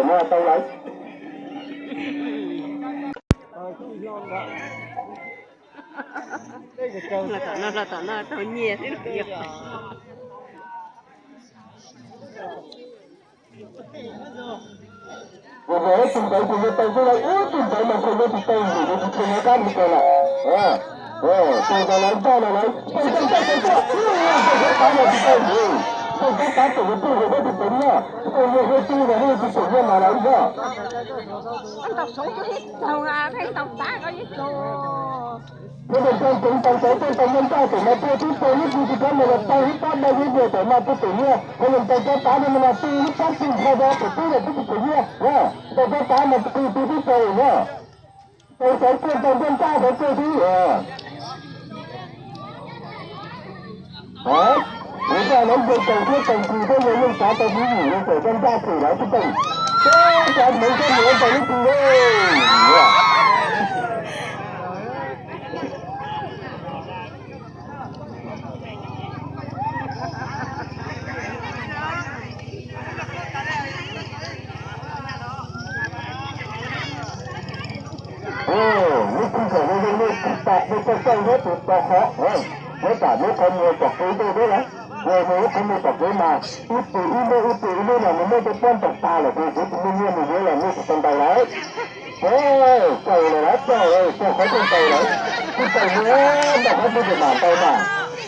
tawm no tau lawm. Los tom no, los tom no tau nyiaj xwb. Yog ib tug ntawd ces yuav tau xwb lauj, ib tug ntawd mas ntshe yuav tsis tau vim yuav tsis tau nyob kab li ko lawm. Tau ntawd lawv ncaj no lawm, tau ncaj ncaj tau tuaj, tau ncaj tav no tsis tau vim, tau ncaj tav tseem yuav tuaj yuav tus tseem nyiaj, tau nyiaj huab cub los yeej tsis tseem nyiaj mas lawv ib zog. Peb ntaus ntawd tseem tau ntawd tseem tau nyob ncaj tseem no tuaj tib tau nyob tsis tsis kab mas los tau ib pab dai ib diav tseem no tuaj tseem nyiaj, qhov yog ntau cov tav no mas los tau ib pab tsis nqho do tseem pub los tib tsis tseem nyiaj na. Ntau cov tav mas tau tib tseem nyiaj. Tau sawv tuaj tau nyob ncaj sawv tuaj tib. Ua zaj lawv nce tau thiab tau ntsis thiab yog yeej tsav tau tib yim yog txawm tau ncaj txim lawv tib teem. Teb tsav hmoov teb mus ua ntau lub twg. Lub twg zaum no zoo li tsis tas peb txawj txawj nyob tus tau qhov, nyob tam lub qhov muag tom kev dej deb lawm, nyob lub qhov muag tom kev mas ib tug ib lub ib tug ib lub no nws muaj tej pob ntoo tag lawm ces kuv tsis muaj nyiaj mus yuav los muaj tsis tau ntau lawm. Txaus lawm lawm, txaus lawm, txaus qhov txaus ntau lawm, tsis txaus mus nram qhov twg ces mam ntau mas.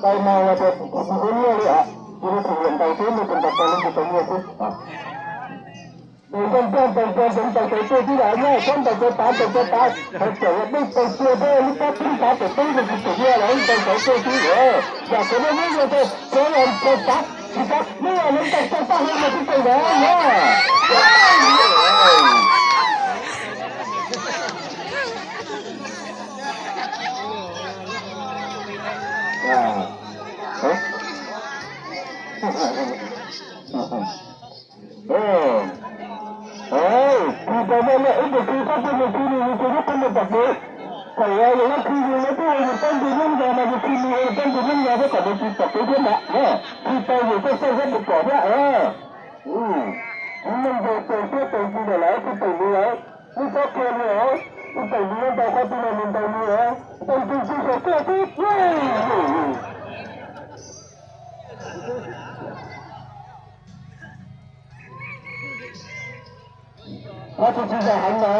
Ntau mas yog tias tsis tau nyiaj li os, tsis tau nyiaj ntau xwb, nws tseem tau tau li tsis tau nyiaj xwb. Tus ntoo coj ntoo cua ntoo tau cov tuaj tib yam nyob, txhob ntoo cua tav ntoo cua tav, hos tseem ua dej tau cua thiab lub pob tib tav tes teb ntoo tsis tseem nyiaj los ntoo cov tuaj tib yam, yam cov nyob nyob yog cov cov los cov tav tsis tav nyob los ntoo cua tav hauv los tib tseem ntawd nyob. Tsis tau muaj ib tug txiv txhob txwm mus txiv nws tsis muab qhov mus tom kev. Thaum yus lub txiv yus lub tub yus pab ntsis nyob nkaus mas yus tsis mus pab ntsis nyob nkaus thiab kom nws tsis tom kev thiab ntag na. Tsis tau yus txawj txawj thiab mus pom thiab. Txiv neej nkaus txaus siab txaus ntsws lawm lawv tsis teem nws lawm, lub txhob qhia li os, tsis teem nws nyob ntau qhov twg los nws ntaus nws os, tau ntsws tsis saum tuaj xwb. Qhov tsis tsis yog heev no.